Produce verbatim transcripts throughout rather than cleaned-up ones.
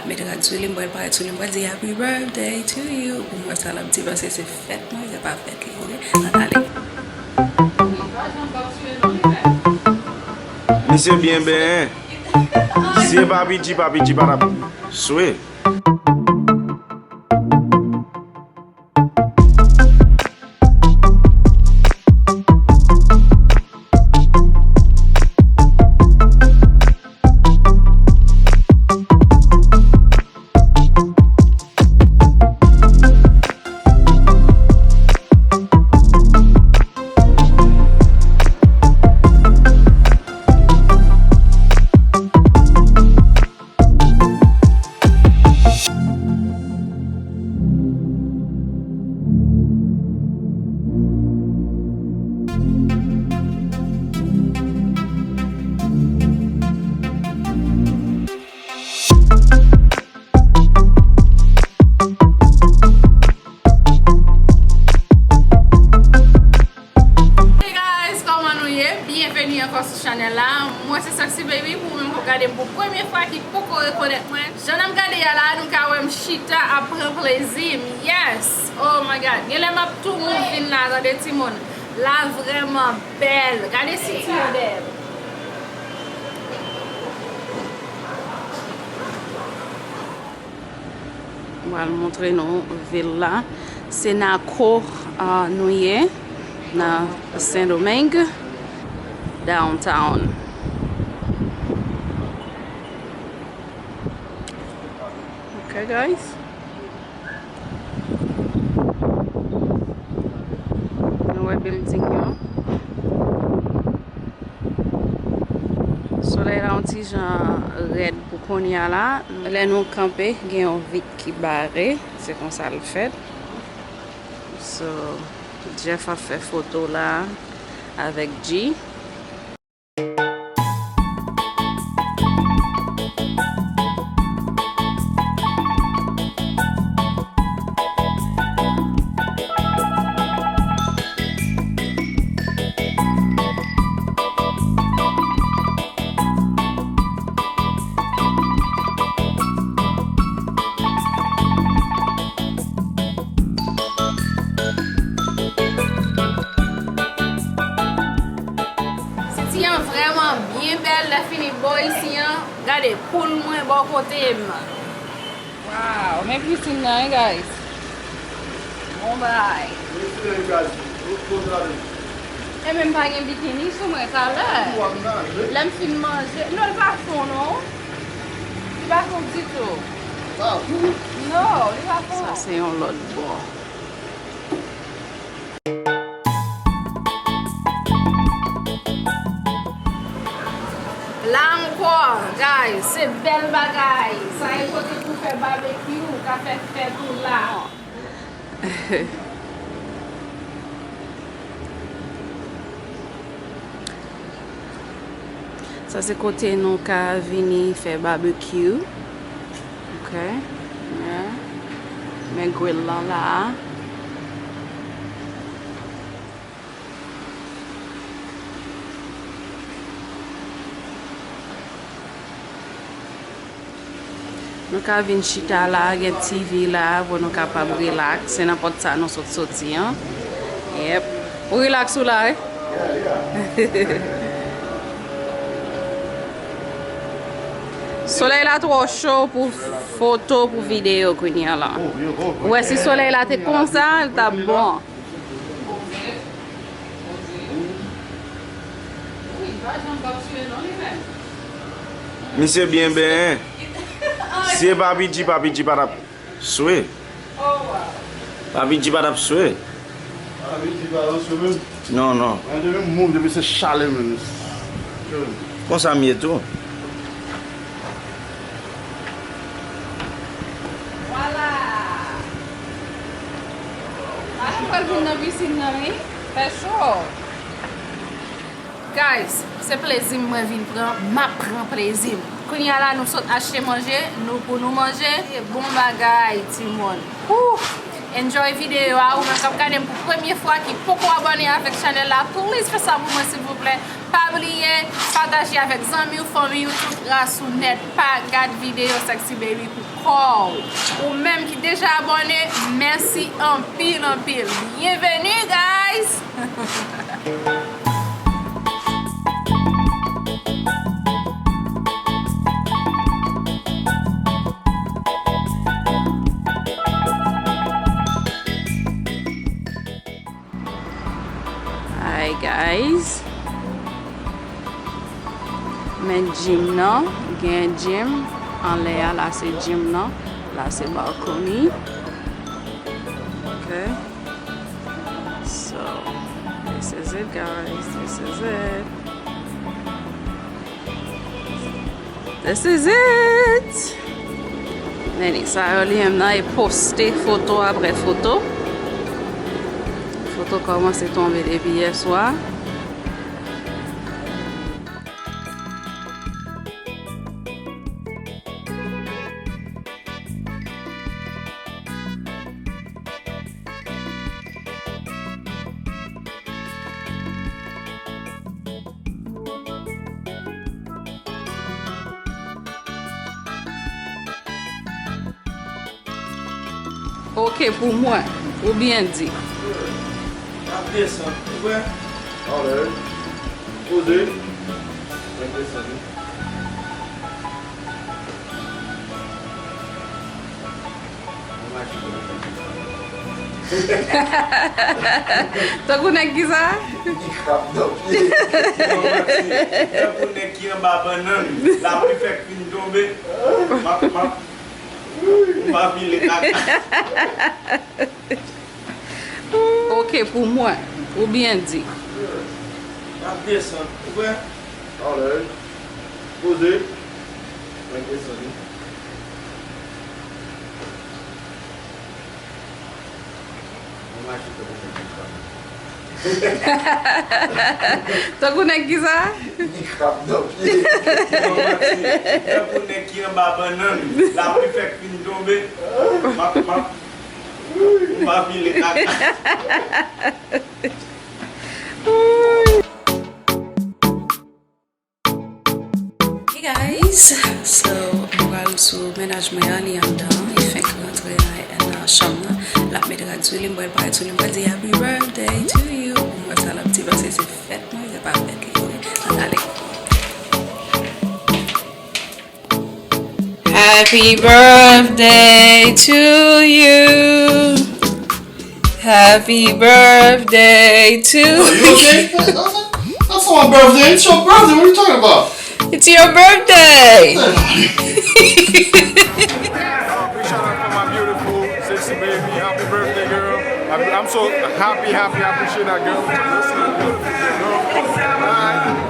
Met rad sou li, m pral parèt sou li, m pral di happy birthday to you. Pou m wè sa l ap di, paske se fèt mwen, se pa fèt li, oke? Ann ale. Misye byen benyen. Si e pa P G, pa P G pa t ap swe. Hey guys, kòman nou ye? Byenveni ankò sou chanèl la. Mwen se Sexy Baby, pou ou menm k ap gade m pou premye fwa, ki poko rekonèt mwen. Jan n ap gade a la, nou ka wè m chita ap pran plezi m. Yes! Oh my God! Genlè m ap tou move vin la, tande timoun. La vrèman bèl. Gade siti yo dèyè m. Mwen al montre nou vil la. Se nan Naco, ah, nou ye, nan Sendomeng, downtown. Ok, guys. Nou wè building yo. Solèy la yon ti jan rèd pou kounye a la. Lè nou kanpe, gen yon vit ki bare. Se konsa l fèt. So, Jeff ap fè foto la avèk G. Siti an vrèman byen bèl, lè fini bò isi an. Gade, poul mwen bò kote m. Wow, men pisin nan, wi, guys. Bon bagay. E men m pa gen bikini sou mwen talè. Lè m fin manje. Non, li pa fon, non. Li pa fon ditou. Non, li pa fon. Sa se yon lòt bò. La ankò, guys, se bèl bagay. Sa e kote pou fè babekyou, ou ka fè fèt ou la. Sa se kote nou ka vini fè babekyou. Ok. Yeah. Men grill lan la. Nou ka vin chita la, gen T V la, pou nou kapab relax. Se nan pòt sa nou sot soti an. Yep. Ou relax ou la, wi? Solèy la twò cho pou foto, pou videyo kounye a la. Ou wè, si solèy la te konsa, l t ap bon. Misye byen benyen. Si e pa P G, pa P G pa t ap swe. Pa P G pa t ap swe. Non, non. Mwen te vin move depi se chale menm. Konsa m ye tou. Vwala. Mwen pral vin nan pisin nan, wi. Fè cho. Guys, se plezi m mwen vin pran, m ap pran plezi m. Kounye a la, nou sot achte manje, nou pou nou manje. Se bon bagay, timoun. Ouh! Enjoy videyo a, ou menm k ap gade m pou premye fwa ki poko abòne avèk chanèl la, please fè sa pou mwen silvouplè. Pa bliye pataje avèk zanmi w, fanmi w, tout ras ou nèt. Pa gad videyo Sexy Baby pou kò w. Ou menm ki deja abòne, mèsi anpil, anpil. Byenveni, guys! Hi guys. Men gym nan, gen gym anlè a, la se gym nan, la se balcony. Okay. So, this is it guys, this is it. This is it! Meni sa yo li menm nan e poste foto apre foto. Foto kòmanse tonbe depi yè swa. Oke pou mwen, ou byen di. N ap desann, ou wè? Alèz. Poze. Mwen desann wi. Tankou nèg ki sa? Ki krab nan pye. Tankou nèg ki anba bannann, lapli fèk fin tonbe. M ap, m ap, m ap vile kaka. Oke pou mwen, ou byen di. N ap desann, ou wè? Alèz. Poze. Mwen desann wi. Mwen mache tankou nèg ki krab. Tankou nèg ki sa? Ki krab nan pye. Tankou nèg ki anba bannann, lapli fèk fin tonbe. M ap, m ap, m ap vile kaka. Hey guys, so m pral sou mennaj mwen an, li anndan, li fenk rantre nan, nan chanm nan. L ap met rad sou li, m pral parèt sou li, m pral di happy birthday to you. Pou m wè sa l ap di, paske se fèt mwen, se pa fèt li vre. Ann ale. Happy birthday to you. Happy birthday to you. Are you okay? That's not my birthday. It's your birthday. What are you talking about? It's your birthday. Big shout out for my beautiful sexy baby. Happy birthday, girl. I'm, I'm so happy, happy. I appreciate that, girl. Bye.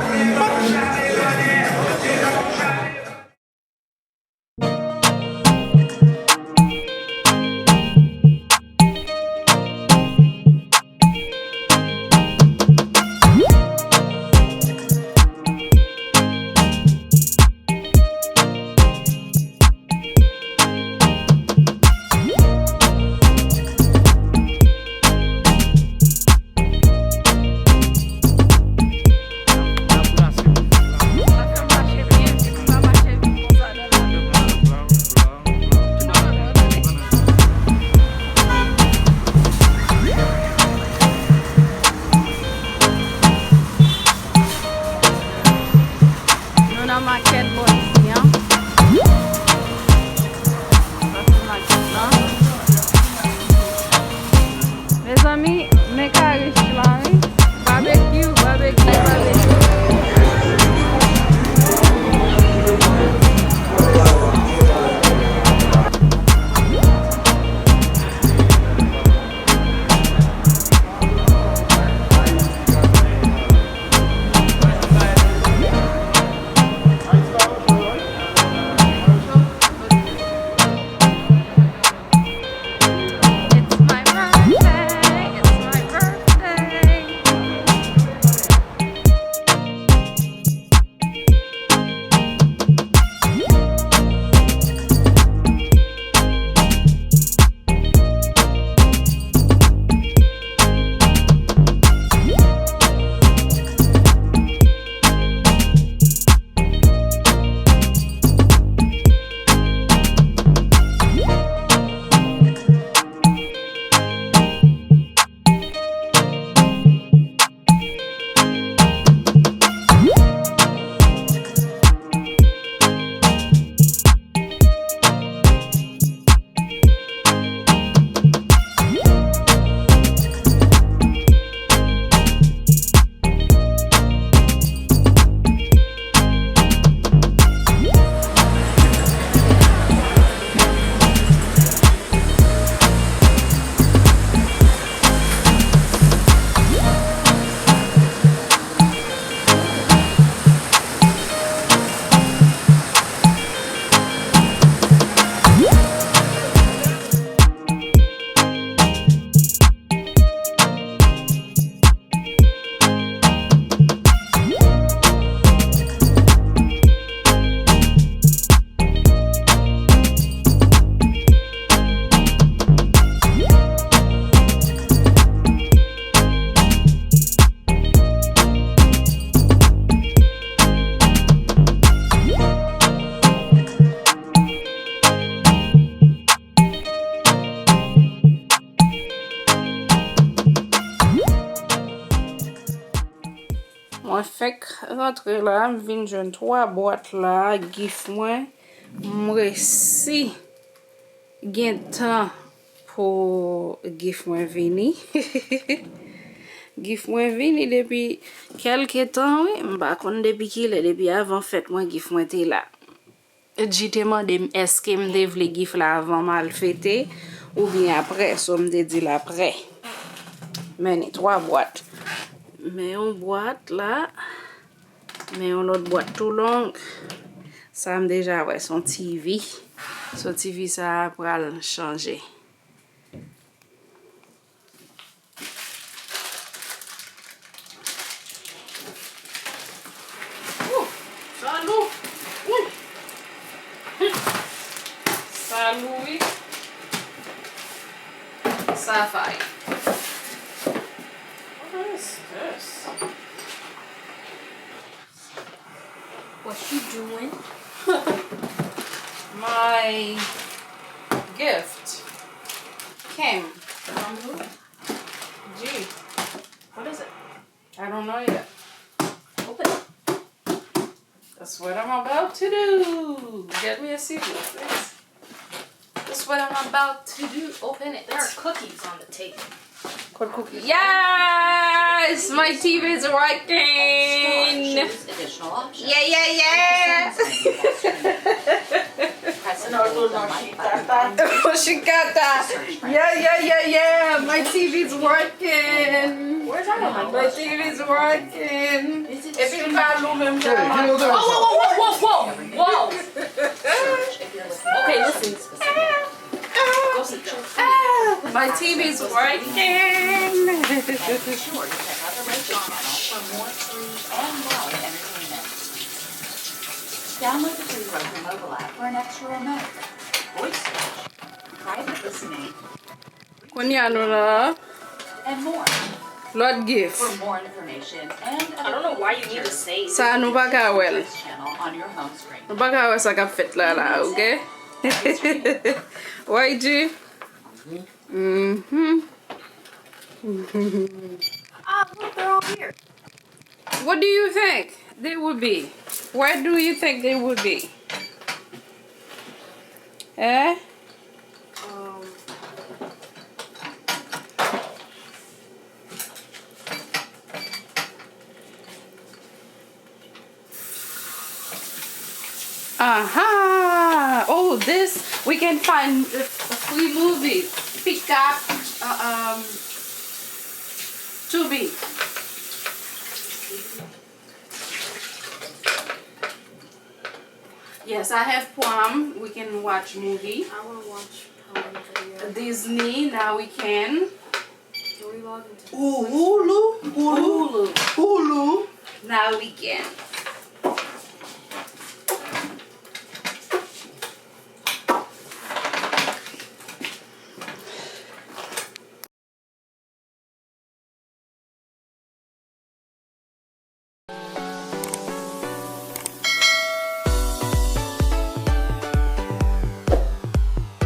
Mwen fèk rantre la, m vin jwenn twa bwat la, gif mwen. M resi gen tan pou gif mwen vini. Gif mwen vini depi kèlke tan, wi. M pa konn depi kilè, depi avan fèt mwen gif mwen te la. Dji te mande m èske m te vle gif la avan m al fete oubyen aprè, so m te di l aprè. Men ni twa bwat. Men yon bwat la, men yon lòt bwat tou long. Sa m deja wè, se yon T V. So T V sa a pral chanje. Ooh, sa lou. Ooh. Sa lou, wi. Sa fay. What is this? What you doing? My gift came from who? G. What is it? I don't know yet. Open it. That's what I'm about to do. Get me a scissors, please. That's what I'm about to do. Open it. There are cookies on the table. Yes, my T V is working. Yeah, yeah, yeah. Shikata. Yeah, yeah, yeah, yeah. My T V is working. My T V is working. Epi l pa lou menm jan. Whoa, whoa, whoa, whoa, whoa, whoa. Okay, listen. My T V's working. Make sure you check out the Rachel channel for more free and live entertainment. Download the free Roku mobile app for an extra remote, voice search, private listening, Kounye a nou nan lòt gift. Sa a nou pa ka wè l. Nou pa ka wè sa k ap fèt la la, oke? Y G? Mm-hmm. What do you think they would be? Where do you think they would be? Eh? Aha! Oh, this, we can find a free movie. Peacock, uh, um, Tubi. Yes, I have Prime. We can watch movie. I wanna watch Prime video. Disney, now we can. Can we log into Hulu? Hulu? Hulu. Now we can.